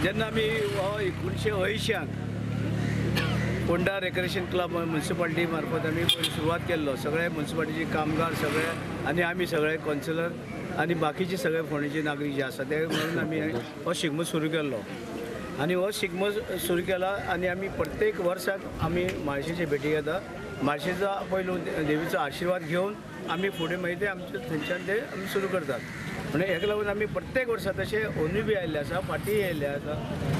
जेन्ना आमी हो 1980 फोंडा रेक्रिएशन क्लब म्युनिसिपालिटी मार्फत आमी सुरवात केल्लो. सगळे म्युनिसिपालिटीचे कामगार सगळे आनी आमी सगळे कौन्सिलर आनी बाकीचे सगळे फोंडेचे नागरीक जे आसा ते म्हणून आमी हो शिगमो सुरू केल्लो. आनी हो शिगमो सुरू केला आनी आमी प्रत्येक वर्साक आमी म्हाळशेचे भेटी घेता. म्हाळशेचो पयलो देवीचो आशिर्वाद घेवन आमी फुडें मागीर ते आमचे थंयच्यान ते आमी सुरू करतात. म्हणजे हेका लागून आमी प्रत्येक वर्सा तशें अंदूय बी आयिल्ले आसा, फाटींय आयिल्ले आसा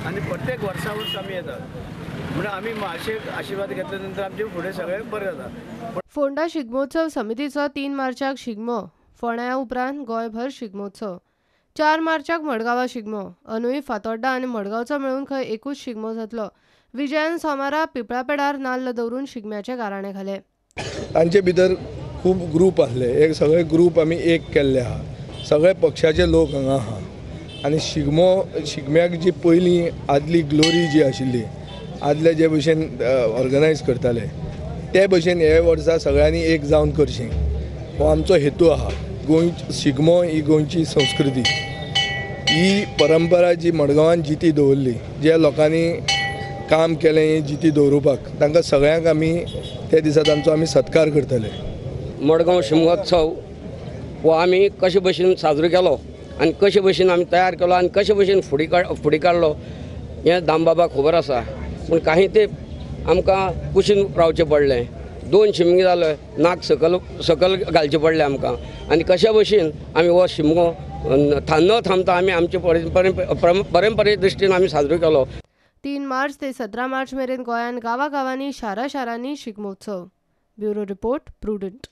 आनी प्रत्येक वर्सा वर्स आमी येतात. म्हणून आमी म्हाळशेक आशिर्वाद घेतल्या नंतर आमचें फुडें सगळें बरें जाता. फोंडा शिगमोत्सव समितीचो 3 मार्चाक शिगमो, फोंड्या उपरांत गोंयभर शिगमोत्सव. 4 मार्चाक मडगांवा शिगमो, अंदूय फातोड्डा आनी मडगांवचो मेळून खंय एकूच शिगमो जातलो. विजयान सोमारा पिपळापेडार नाल्ल दवरून शिगम्याचे गाराणे घाले. तांचे भितर खूब ग्रूप आसले, एक सगळे ग्रूप आमी एक केल्ले आहा. सगळे पक्षाचे लोक हांगा आहा आनी शिगमो शिगम्याक जी पयलीं आदली ग्लोरी जी आशिल्ली, आदले जे भशेन ऑर्गनायज करताले ते भशेन हे वर्सा सगळ्यांनी एक जावन करचें हो आमचो हेतू आहा. गोंय शिगमो ही गोंयची संस्कृती, ही परंपरा जी मडगांवान जिती दवरली, ज्या लोकांनी काम केलें ही जिती दवरुपाक, तांकां सगळ्यांक आमी त्या दिसा तांचो आमी सत्कार करतले. मडगांव शिगमोत्सव हो आमी कशे भशेन साजरो केलो आनी कशे भशेन आमी तयार केलो आनी कशे भशेन फुडें काडलो हें दामबाबाक खबर आसा. पूण काही ते आमकां कुशीन रावचें पडलें. 2 शिमगे जाले, नाक सकल सकल घालचें पडलें आमकां. आनी कशा भशेन आमी हो शिमगो न थांबता आमी आमचे परंपरे दृश्टीन आमी साजरो केलो. 3 मार्च ते 17 मार्च मेरेन गोंयांत गांवागांवांनी, शारा शारांनी शिगमोत्सव. Bureau report, Prudent.